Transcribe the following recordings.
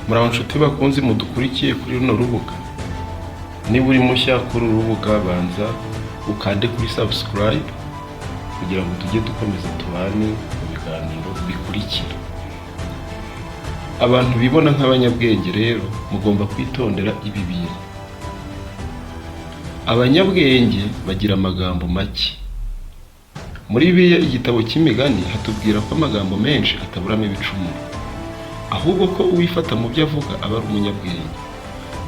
Muraho nshuti bakunzi mudukurikiye kuri runo rubuga. Niba uri mushya kuri uru rubuga, banza ukande kuri subscribe kugira ngo tujye dukomeza tubane mu biganiro bikurikira. Abantu bibona nk'abanyabwenge rero mugomba kwitondera ibi bintu. Abanyabwenge bagira amagambo make. Muri Bibiliya, igitabo cy'Imigani, hatubwira ko amagambo menshi ataburamo ibicumuro, ahubwo ko uwifata mu byo avuga aba ari umunyabwenge.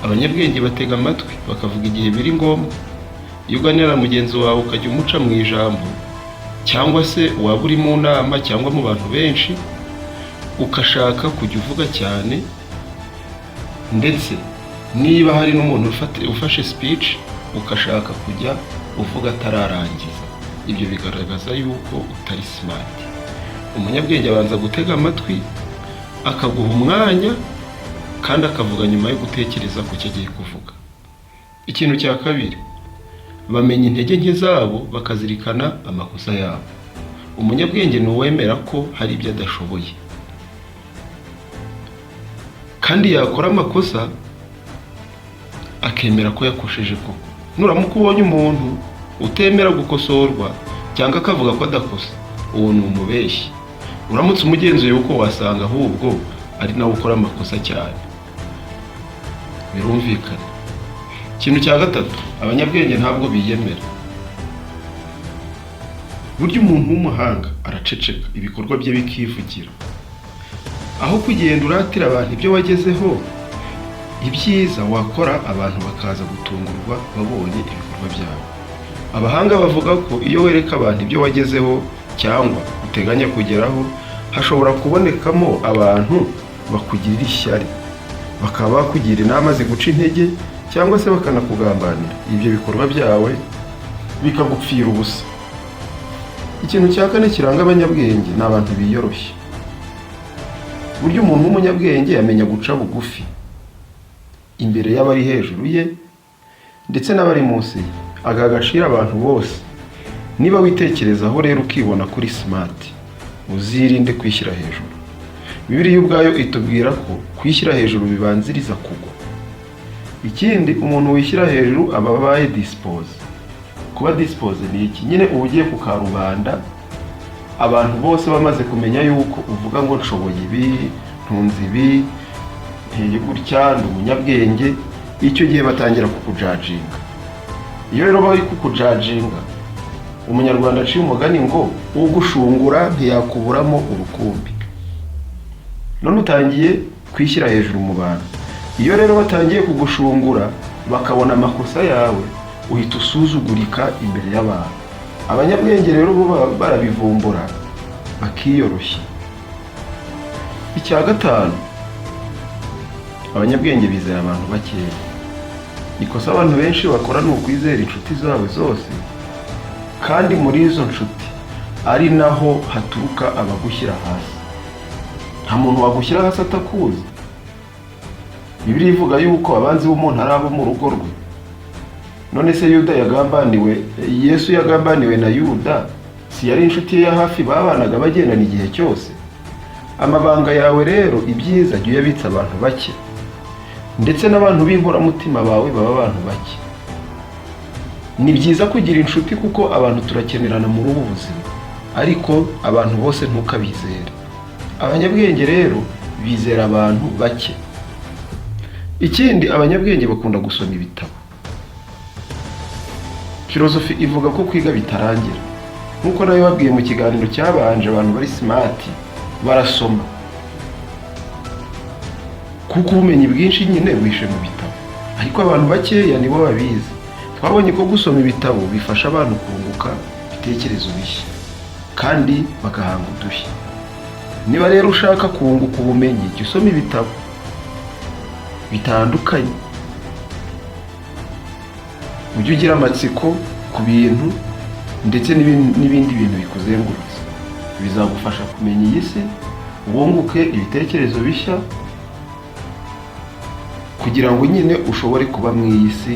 Abanyabwenge batega amatwi, bakavuga igihe biri ngombwa. Iyo uganira na mugenzi wawe ukajya umuca mu ijambo, cyangwa se waba uri mu nama cyangwa mu bantu benshi ugashaka kujya uvuga cyane, ndetse niba hari n'umuntu ufashe speech ugashaka kujya uvuga atararangiza, ibyo bigaragaza yuko utari smart. Umunyabwenge abanza gutega amatwi, akaguha umwanya, kandi akavuga nyuma yo gutekereza ku cyo agiye kuvuga. Ikintu cya kabiri, bamenya intege nke zabo, bakazirikana amakosa yabo. Umunyabwenge ni uwemera ko hari ibyo adashoboye, kandi yakora amakosa akemera ko yakosheje koko. Nuramuka ubonye umuntu utemera gukosorwa cyangwa akavuga ko adakosa, uwo ni umubeshyi. Uramutse umugenzuye uko, wasanga ahubwo ari nawe ukora amakosa cyane. Birumvikana. Ikintu cya gatatu, abanyabwenge ntabwo biyemera. Burya umuntu w'umuhanga araceceka, ibikorwa bye bikivugira. Aho kugenda uratira abantu ibyo wagezeho, ibyiza wakora abantu bakaza gutungurwa babonye ibikorwa byawe. Abahanga bavuga ko iyo wereka abantu ibyo wagezeho cyangwa uteganya kugeraho, hashobora kubonekamo abantu bakugirira ishyari, bakaba bakugira inama ziguca intege, cyangwa se bakanakugambanira, ibyo bikorwa byawe bikagupfira ubusa. Ikintu cya kane kiranga abanyabwenge ni abantu biyoroshya. Burya umuntu w'umunyabwenge amenya guca bugufi imbere y'abari hejuru ye ndetse n'abari munsi ye, agaha agaciro abantu bose. Niba witekerezaho rero ukibona kuri smart, uzirinde kwishyira hejuru. Bibiliya ubwayo itubwira ko kwishyira hejuru bibanziriza kugwa. Ikindi, umuntu wishyira hejuru aba abaye exposé. Kuba exposé ni iki? Nyine uba ugiye ku karubanda, abantu bose bamaze kumenya yuko uvuga ngo nshoboye ibi, ntunze ibi, nteye gutya, ndi umunyabwenge. Icyo gihe batangira kukujudginga. Iyo rero bari kukujudginga, Umunyarwanda aciye umugani ngo ugushungura ntiyakuburamo urukumbi. None utangiye kwishyira hejuru mu bantu. Iyo rero batangiye kugushungura, bakabona amakosa yawe, uhita usuzugurika imbere y'abantu. Abanyabwenge rero bo barabivumbura bakiyoroshya. Icya gatanu, abanyabwenge bizera abantu bakeya. Ikosa abantu benshi bakora ni ukwizera inshuti zabo zose, kandi muri izo nshuti ari naho haturuka abagushyira hasi. Nta muntu wagushyira hasi atakuzi. Bibiliya ivuga yuko abanzi b'umuntu ari abo mu rugo rwe. None se Yuda yagambaniwe, Yesu yagambaniwe na Yuda, si yari inshuti ye ya hafi, babanaga bagendana igihe cyose? Amabanga yawe rero, ibyiza jya uyabitsa abantu bake, ndetse n'abantu b'inkoramutima bawe baba abantu bake. Ni byiza kugira inshuti kuko abantu turakenerana muri ubu buzima, ariko abantu bose ntukabizere. Abanyabwenge rero bizera abantu bake. Ikindi, abanyabwenge bakunda gusoma ibitabo. Filozofi ivuga ko kwiga bitarangira. Nk'uko nawe babwiye mu kiganiro cyabanje, abantu bari smart barasoma, kuko ubumenyi bwinshi nyine buhishe mu bitabo, ariko abantu bakeya nibo babizi. Twabonye ko gusoma ibitabo bifasha abantu kunguka ibitekerezo bishya kandi bagahanga udushya. Niba rero ushaka kunguka ubumenyi, jya usoma ibitabo bitandukanye, ujye ugira amatsiko ku bintu ndetse n'ibindi bintu bikuzengurutse. Bizagufasha kumenya iyi si, wunguke ibitekerezo bishya, kugira ngo nyine ushobore kuba mu iyi si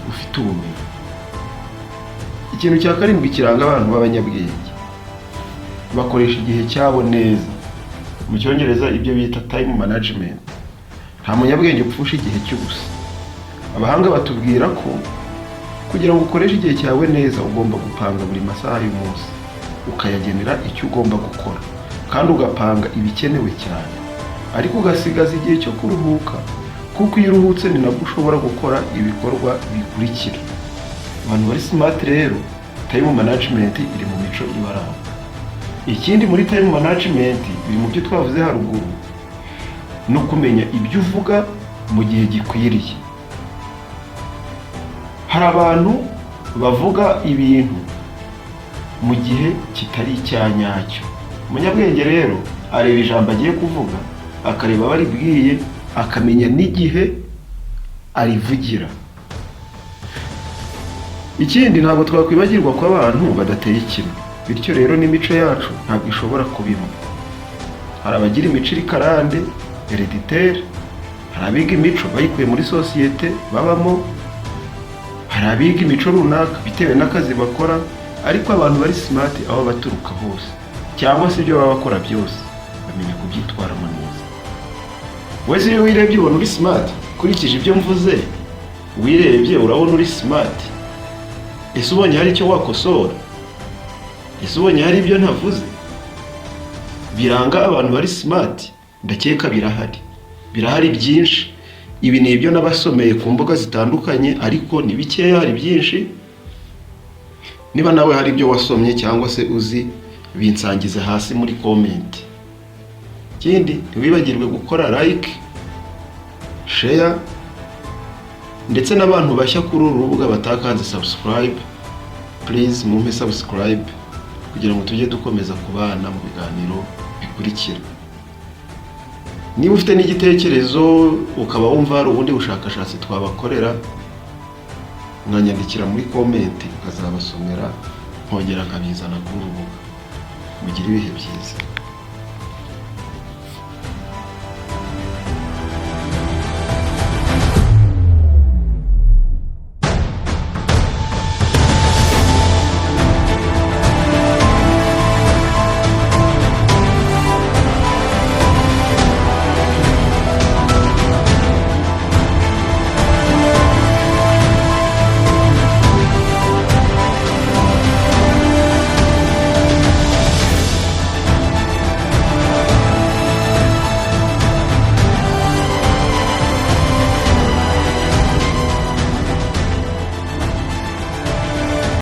ufite ubumenyi. Ikintu cya karindwi kiranga abantu b'abanyabwenge, bakoresha igihe cyabo neza, mu Cyongereza ibyo bita time management. Nta munyabwenge upfusha igihe cy'ubusa. Abahanga batubwira ko kugira ngo ukoreshe igihe cyawe neza, ugomba gupanga buri masaha y'umunsi, ukayagenera icyo ugomba gukora, kandi ugapanga ibikenewe cyane, ariko ugasigaza igihe cyo kuruhuka, kuko iyo uruhutse ni nabwo ushobora gukora ibikorwa bikurikira. Abantu bari smart rero, time management iri mu mico ibaranga. Ikindi muri time management, biri mu byo twavuze haruguru, no kumenya ibyo uvuga mu gihe gikwiriye. Hari abantu bavuga ibintu mu gihe kitari icya nyacyo. Umunyabwenge rero areba ijambo agiye kuvuga, akareba abo aribwiye, akamenya n'igihe arivugira. Ikindi, ntabwo twakwibagirwa ko abantu badateye kimwe, bityo rero n'imico yacu ntabwo ishobora kuba imwe. Hari abagira imico iri karande, héréditaire, hari abiga imico bayikuye muri sosiyete babamo, hari abiga imico runaka bitewe n'akazi bakora. Ariko abantu bari smart, aho baturuka hose cyangwa se ibyo baba bakora byose, bamenya kubyitwaramo neza. Wese iyo wirebye ubona uri smart? Ukurikije ibyo mvuze, wirebye urabona uri smart? Ese ubonye hari icyo wakosora? Ese ubonye hari ibyo ntavuze biranga abantu bari smart? Ndakeka birahari, birahari byinshi. Ibi ni ibyo nabasomeye ku mbuga zitandukanye, ariko ni bikeya, hari byinshi. Niba nawe hari ibyo wasomye cyangwa se uzi, binsangize hasi muri comment. Ikindi, ntiwibagirwe gukora like, share, ndetse n'abantu bashya kuri uru rubuga batakanze subscribe, please mumpe subscribe kugira ngo tujye dukomeza kubana mu biganiro bikurikira. Niba ufite n'igitekerezo, ukaba wumva hari ubundi bushakashatsi twabakorera, mwanyandikira muri comment, nkazabasomera, nkongera nkabizana kuri uru rubuga. Mugire ibihe byiza.